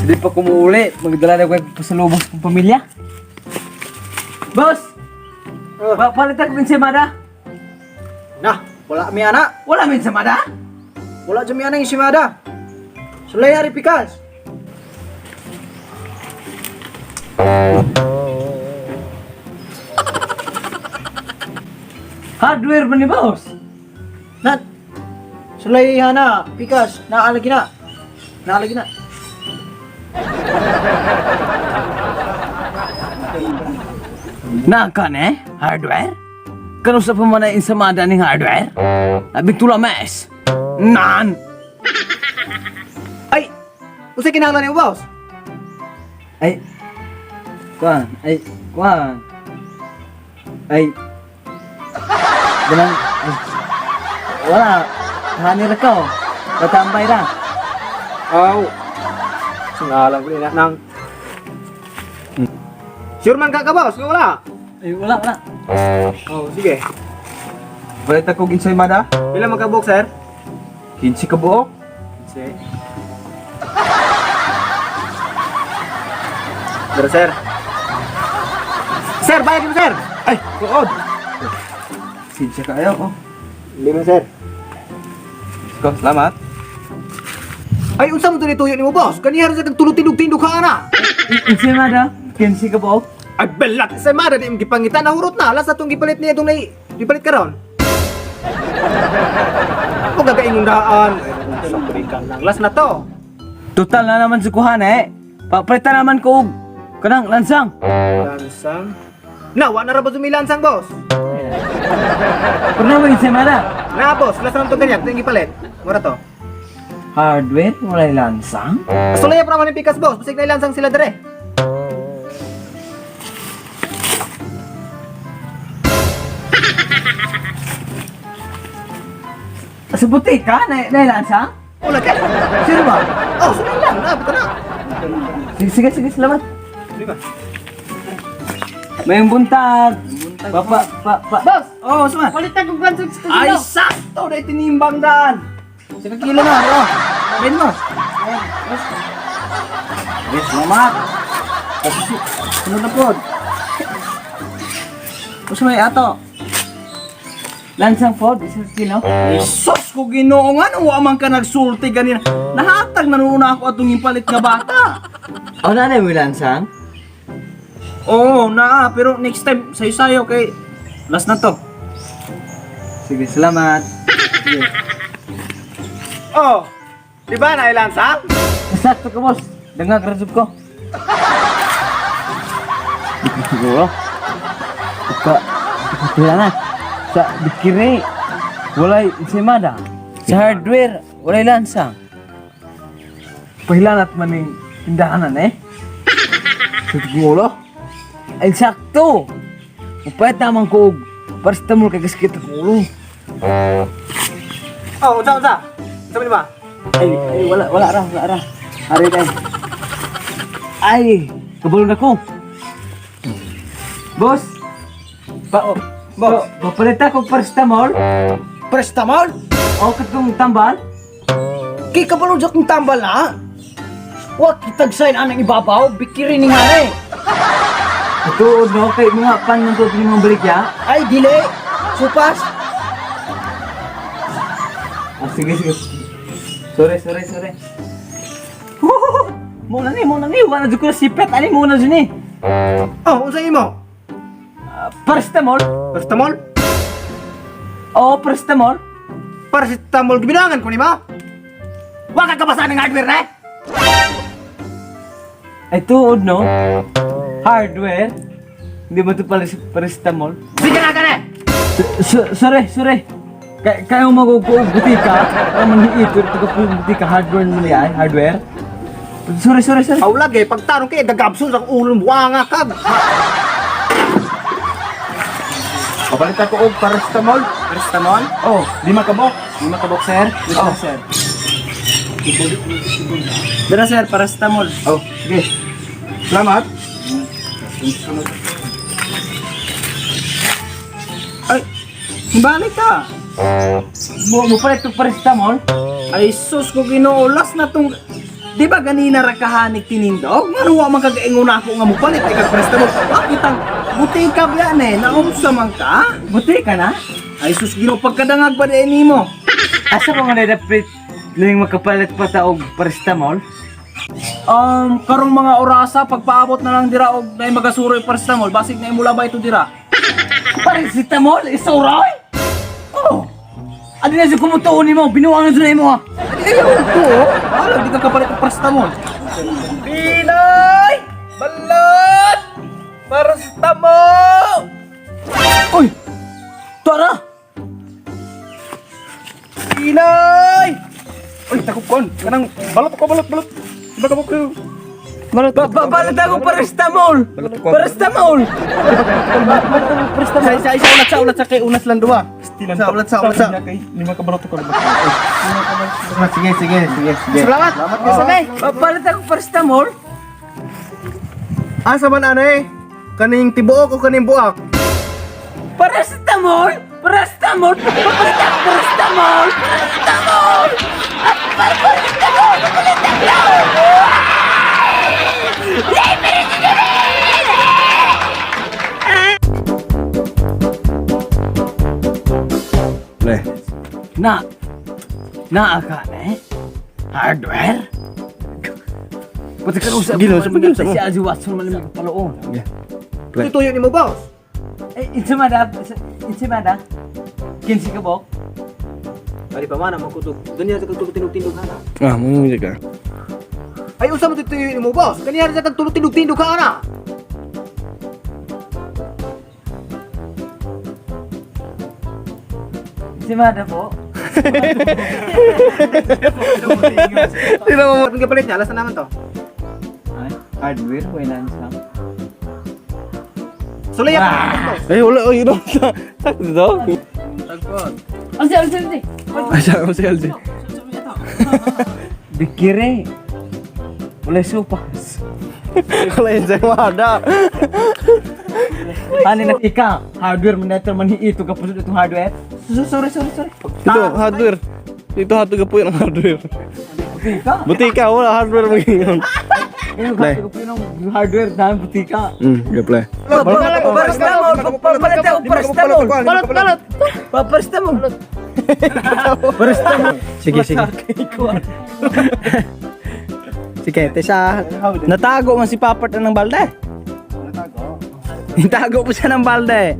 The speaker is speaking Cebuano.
Hindi pa kumuuli. Magdala na ko yung pasalubong sa kong pamilya. Boss! Oh. Palitan ko ensaymada. Na, wala mi ana. Wala may ensaymada? Wala jud mi ana ensaymada. Sulay ari pikas. Hardware ba ni boss? Na. Sulay hana pikas, naalagi na. Naalagi na. Naka ne? Hardware? Kano sa pa man ang ensaymada ning hardware? Labing tula mes. Nan! Ay, unsay kinahanglan nimo, boss? Ay, kuan, ay, kuan. Ay, ganang, ay, wala, hanir ka oh. Patambay ra. Aw. Singalan ko na nang. Sure man ka ka, boss? Nga wala. Ay, wala, wala. Oh, sige. Palit ako og ensaymada. Pila man ka buok, sir? 15 ka buok. Sige. Pero sir. Sir, bayad mo, sir. Ay, tuod. Sinsya kayo oh. Lima, sir. Ko, salamat. Ay, unsa mo to nituyo nimo, boss? Kaniya ra sa kag tulog-tindog-tindog ka ana. Ensaymada, 15 ka buok. Ay, belat sa mada di imong gipangita nahurot na. Alas atong gipalit niya itong nai gipalit karon. Huwag gagaingong daan. Ay, sa balikan lang. Last na to. Total na naman sa kuhan eh. Papalitan naman ko og kanang lansang. Lansang. Na, wa na ra ba sumilansang, boss? Pero na mo ensaymada. Na, boss. Last na to ganyan. Ito yung gipalit. Mura to. Hardware, walay lansang. Sulay pa naman yung pikas, boss. Basig na ilansang sila dere. Sa butika, na lansang? Wala ka. Sino ba? Oh, sulay lang. Na, buta na. Sige, sige, sige, salamat. Di ba? May buntag. Pa, pa, pa, pa. Boss! Oo, oh, suma. Palitan kong lansang sa Ay, kilo. sakto na tinimbang daan. Sa kilo na, oh. Bayad mo. Yes, salamat. Sunod na pod. Gusto may ato. Lansang Ford, isang kilo. Ay, sus ko Ginoo nga wa man ka nagsulti ganina. Nahatag na noon ako atong ipalit nga bata. Oh, nanay mo yung lansang? Oo, naa, pero next time sayo-sayo kay last na to. Sige, salamat. Sige. Oh, di ba na ilansang? Sakto ka, boss. Dangag rasop ko. Siguro. Ka, wala na. Sa bikiri, walay ensaymada. Sa hardware, walay lansang. Pahilanat man yung tindahanan eh. Sa gulo. Ay, sakto. Upayat naman ko og paracetamol kay kaskit ang ulo. Oh, unsa unsa? Unsa man ba? Ay, ay, wala, wala ra, wala ra. Ari tayo. Ay, kabalo na ko. Boss, pa, oh, Boss. Pa, papalit ako paracetamol. Prestamol? O katong tambal. Kay kabalo jud kong tambal na. Wa kitag sign anang ibabaw, bikiri ni nga eh. Tuod no, kay mga pan ng tuod ng mga balikya. Ay, dili. Supas. Ah, sige, sige. Sorry, sorry, sorry. Mo na ni, wala na jud ko na sipet, ani mo na jud ni. Oh, unsa imo? Ah, paracetamol? Paracetamol? Oo, paracetamol. Paracetamol gibinangan ko nimo. Wa ka kabasa ng hardware na eh. Ay, tuod no. Hardware. Hindi ba ito pala paracetamol? Sige na ka na. Sorry, sorry. Kaya mo maguguog butika. Para manhiit. Ito ka po butika. Hardware mo niya, hardware. Sorry, sorry, sorry. Aw lagi pagtarong kay gagabson sa ulong buwanga ka. Papalit ako og paracetamol. Paracetamol? Oh, 5 ka buok. 5 ka buok, sir. Oh. Sir. Dara sir, paracetamol. Oh, sige. Salamat. Ay, balik ka. Mo pala ito paracetamol? Ay, sus ko Ginoo, last na tong. Di ba ganina ra kahanig tinindog? Ngano wa man kagaingon ako nga mopalit ay kag paracetamol? Bakit ang butika ba yan eh? Naunsa man ka? Butika na? Ay sus, Ginoo, pagkadangag ba di nimo? Asa pa man dapat ling makapalit pa ta og paracetamol? Karong mga orasa pagpaabot na lang dira og nay magasuroy paracetamol, basig na imula ba ito dira? Paracetamol? Isuroy? Oh. Ano na siya kumutuon nimo? Binuangan sa nimo ah. Ay, ayaw ko. Oh. Alam, di ka kapalit og paracetamol. Pinay! Balot! Paracetamol! Uy! Tara! Pinay! Uy, takop kon. Kanang balot ko, balot, balot. Diba ka ko? Balot Balot ako paracetamol! Paracetamol! Sa ulat sa ulat sa kay unas lang duwa. Sa ulat sa ulat sa. Lima ka balot ko. Sige, sige, sige, sige. Salamat. Salamat. Balot ako paracetamol? Asa man anay? Kaning tibuok o kaning buak? Paracetamol! Paracetamol! Paracetamol! Paracetamol! Paracetamol! Paracetamol! Le. Na, naa ka na eh? Hardware? Pati ka usap. Gino, sa pagino sa mo. Si Azi Watson man lang paloon. Tutuyo ni mo, boss. Eh, insa man da? Insa man da? 15 ka bok? Ari pa man ang kutog. Ganyan sa kagtulog tinug-tindog ana. Ah, mo ka. Ay unsa mo tutuyo ni mo, boss? Ganyan sa kagtulog tinug-tindog ka ana. Insa man da po? Sino mo? Ang kapalit niya, alas na naman to. Ay, hardware, wala na siya. Sulay ako, boss. Ay, wala. Oy, no. Sakto to. Alsi, alsi, alsi! Ay, siya, si LG. Bikire. Wala supas. Wala yun sa wada. Ano na ika? Hardware man natin man ito ka pusod itong hardware. Sorry, sorry, sorry. Ito, hardware. Ito, hardware po yun ang hardware. Butika. Butika, wala hardware maging yun. Ngayon ka po yung hardware dahil butika. Gaplay. Paracetamol! Papalit ako paracetamol! Balot, balot. Paracetamol! Paracetamol! Sige, sige. Sige, tesa. Natago man si Papart ng balde. Natago. Natago po siya ng balde.